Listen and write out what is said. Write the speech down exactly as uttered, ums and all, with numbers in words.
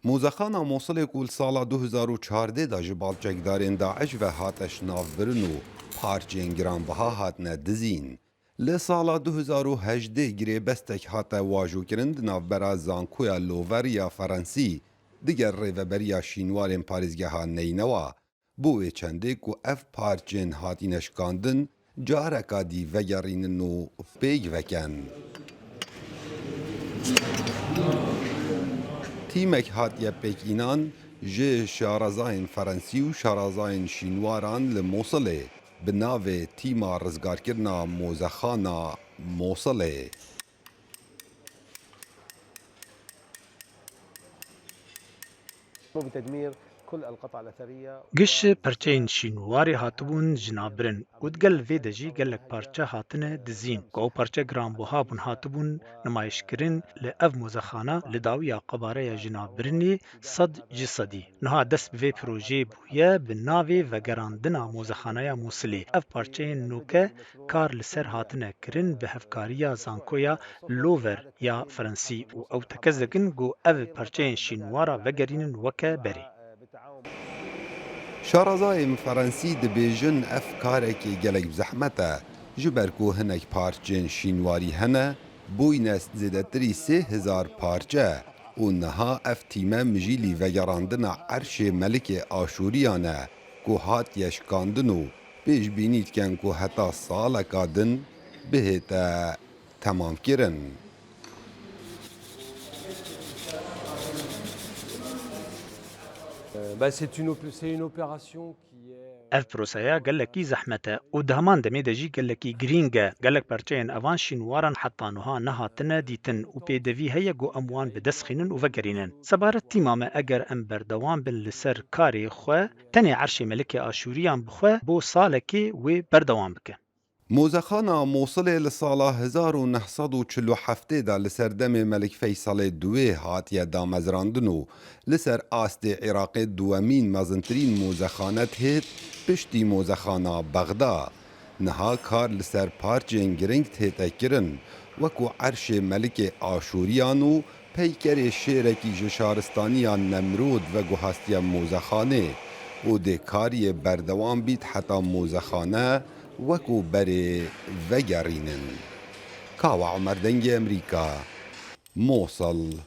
Mozexana Mosilê ku li sala du hezar û çardeh de ji balçekdarên DAIŞ ve hate şinavbirin û parçeyên giranbiha hatine dizîn, li sala du hezar û hejdeh girêbestek hate wajokirin di navbera Zankoya Lover ya Ferensî digel rêveberiya şînwarên parêzgeha Neynewa. Bo wê çendê ku ev parçên hatîne şikandin, careka dî vegerînin û pêk veken. Tîmek hatiye pêkînan ji şarezayên Ferensî û şarezayên şînwaran li Mosilê bi navê Tîma Rizgarkirina Mozexana Mosilê. بتدمير كل القطع الأثرية. Giş perçeyên şînwarê hatibûn jinabirin û di gel vê de jî gelek parçe hatine dizîn ku ew parçe giranbuha bûn hatibûn nimayişkirin. Li ev mozexana li dawiya qebareya jinabirinê sed ji sedî. Niha dest bi vê projeyê bûye bi navê Vegerandina Mozexaneya Mûsilê. Ev parçeyên nûke kar li ser hatine kirin bi hevkariya Zankoya Lover ya Ferensî û ew tekez dikin ku ev parçeyên şînwara vegerînin weke berê. Şarezayên Ferensî dibêjin ev karekê gelek bi zehmet e, ji ber ku hinek parçeyên şînwarî hene, bûyne zêdetirî sê hezar parçe û niha ev tîme mijîlî vegerandina erşê Melikê Aşûriyan e ku hatiye şikandin û pêşbînî dikin ku heta saleka din bihête temamkirin. Ben, c'est une, op- c'est une opération qui est... Ev proseya gelekî zehmet e û di heman demê de jî gelekî girîng e. Gelek perçeyên evan şînwaran heta nuha nehatine dîtin û pêdevî heye ku em wan bi dest xînin û vegerînin. Sebaret tîma me eger em berdewam bin li ser karê xwe, tenê erşê Melikê Aşûriyan bi xwe bo salekê wê berdewam bike. Mozexana Mosilê li sala hezar û neh sed û çil û heftê de li ser demê Melik Feysalê Duwê hatiye damezrandin û li ser astê Iraqê duwemîn mezintirîn mozexane dihêt piştî mozexana Bexda. Niha kar li ser parçeyên giring dihête kirin, wekû erşê Melikê Aşûriyan û peykerê şêrekî ji şaristaniya Nemrûd veguhastiye mozexanê û dê kariyê berdewam bît heta mozexane wekû berê vegerînin. Kawa Omer, Dengê Emerîka, Mosil.